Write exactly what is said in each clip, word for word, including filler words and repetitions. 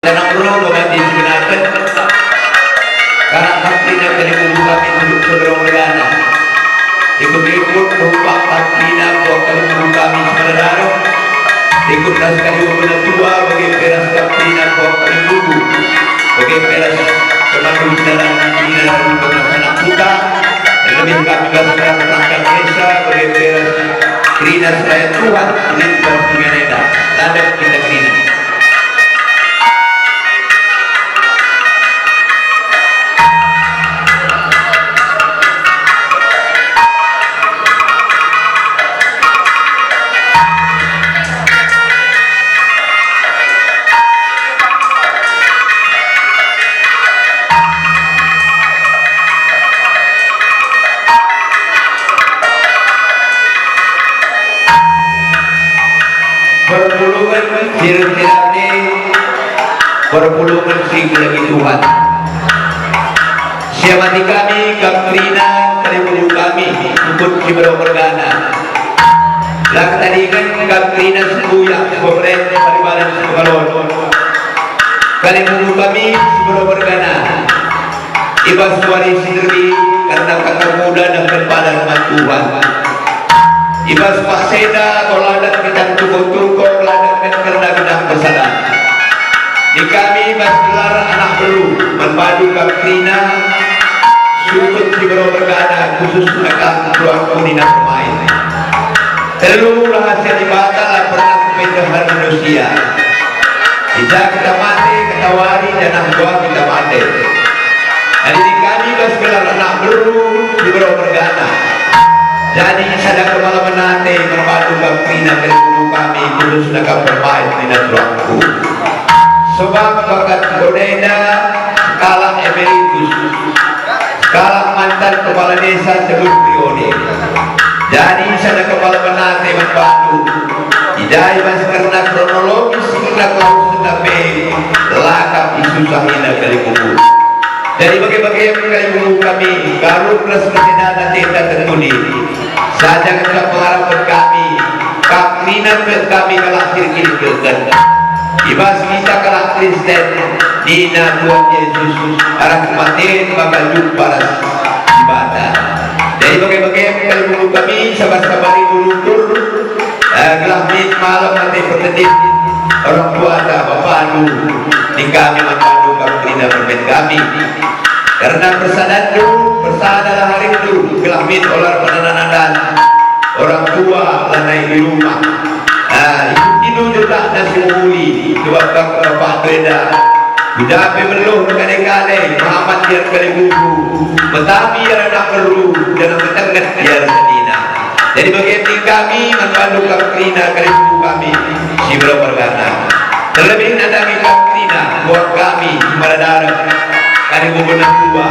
Anak beru bagi si kenaken. Karena kap kerina kalibubu kami untuk segerong negara. Ikut-ikut merupakan kerina buat kalibubu kami saudara. Ikut ras kalibubu tua bagi peras kap kerina buat kalibubu. Bagi peras teman dalam kerina dan anak kuta. Dan lebih kami berserah perangkat desa bagi peras kerina seraya Tuhan, ini berpengalaman. Ladap kita kerina. Perpulungen sirang-sirangna, perpulungen si ngelengi Tuhan. Siamati kami, kap kerina, kalibubu kami, sukut si beru mergana. La ketadingen kap kerina sembuyak, si pemeren, paribaran, si pekalon. Kalibubu kami, si beru mergana. I bas wari si nterbi, kerna kata muda nehken padan man Tuhan. I bas paksa enda, kal ladap kita tungkol-tungkol, ladap kerna gedang persadan. Di kami bas gelar anak beru, man bandu kap kerina, sukut si beru mergana, khususna kap tuangku nina pemain. Telu rahasia Dibata la pernah kupendehken manusia. I ja kita mate, kita wari, janah dua kita mate. Jadi di kami bas gelar anak beru, si beru mergana. Jadi sada kemalemen ate man bandu kap kerina kalibubu kami, khususna kap pemain nina tuangku. Sebab bakat enggo enda sekalak emeritus, sekalak mantan kepala desa, seluruh periode. Jadi sada kemalemen ate man bandu, i ja i bas kerna kronologis kerna klausenna pe la kap isusahina kalibubu. Jadi bage-bage kalibubu kami, nggeluh ras kesedan ateta terpudi. Saja ngenca pengarapen kami, kap kerina tek kami kalak si erkiniken. I bas kita kalak Kristen, nina Tuhan Jesus, arah kematen maka jumpa ras Dibata. Jadi bage-bage kalibubu kami, sabar-sabari ukur, eh, gelah min malem ate pertendin orang tuata, bapandu, ning kami man bandu kap kerina permen kami. Kerna persadanndu, persadalah arindu, gelah min ola erpenandanan orang tua lanai di rumah. Ah, ikutindu jejakna si mehuli, sebab kap bapakndu enda. Ku ja pe meluh erkade-kade, mehamat ia erkalibubu, metami ia anak beru, janah metenget ia senina. Jadi bage min kami man bandu kap kerina kalibubu kami, si beru mergana. Terlebih nandangi kap kerina, buat kami, si mada dareh, kalibubu tua.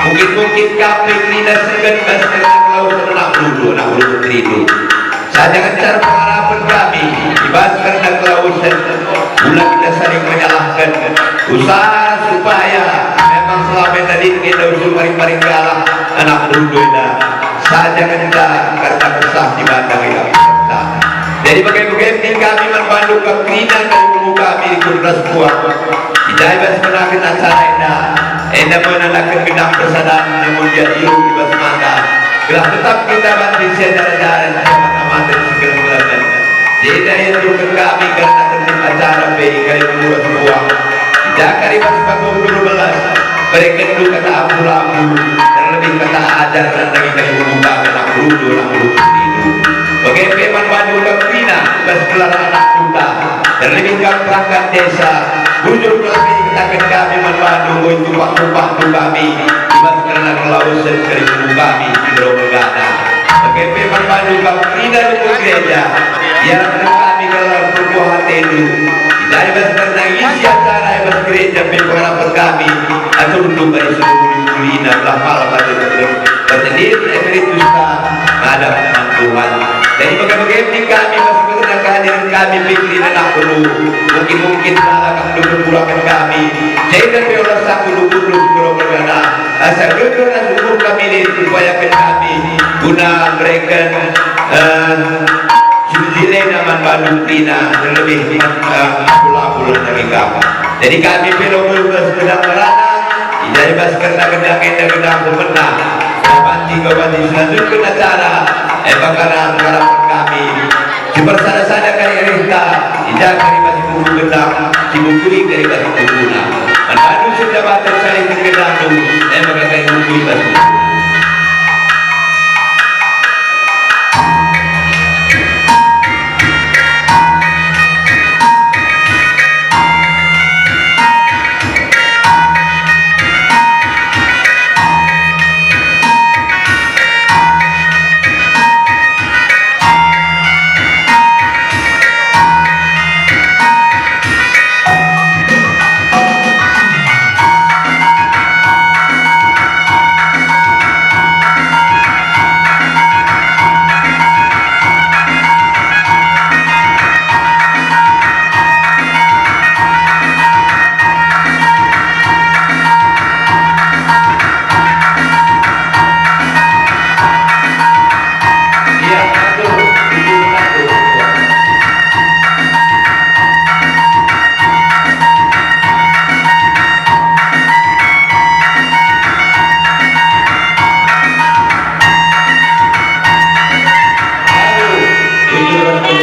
Mungkin-mungkin kap pe kerina sengget bas kerna kelausen anak beru, anak beru terindu. Saja ngenca pengarapen kami, i bas kerna kelausen, ula kita saling menyalahken. Usaha supaya memang selama tadi kita usul paring-paring galah anak beru enda. Saja ngenca kerna kesah Dibata nge kami kerna. Jadi bage-bage min kami man bandu kap kerina kalibubu kami rikut ras puang. I ja i bas menaken acara enda, enda me nandaken gedang persadan, namun dia iruh i bas mata. Gelah tetap kita banci siajar-ajaren, siamat-amaten, sikeleng-kelengen. Jenda iendurken kami kerna tertib acara pe kalibubu ras puang. I ja ka i bas panggung dua belas, berekenndu kata ampul-ampul, terlebih kata ajar nandangi kalibubu kami anak beru, anak beru terindu. Bage pe man bandu kap kerina, bas gelar anak kuta, terlebih kap perangkat desa, bujur kal pe ikataken kami man bandu, enggo itumpah-tumpahndu kami, i bas kerna kelausen kalibubu kami, si beru mergana. Bage pe man bandu kap kerina rukun gereja, iarapken kami gelah perkuah atendu, i ja i bas kerna isi acara i bas gereja pe pengarapen kami, aturdu bagi seluruh uli-ulina, gelah malem ate Pertendin emeritusta ngadap man Tuhan. Jadi bage-bage min kami, bas kerna kehadiren kami pe kerina anak beru. Mungkin-mungkin salah kami, kekurangen kami. Jenda pe ola sanggup ukur, ukur mergana. Asa geger ras ukur kami lit, upayaken kami guna mereken, eh, si jelena man bandu kerina, terlebih man, eh, ampul-ampul nandangi kami. Jadi kami pe labo bas gendang merana, i bas kerna gendang enda gendang pemena. Dapat tiga bagi selanjutkan acara, eh, bakara mengharapkan kami. Sipersada-sada kari rehta, ija kari bagi buku gendang, sibukuri kari bagi bukuna. Menadu sudah batur saling gendang tu, eh, maka kari bukuri bagi buku.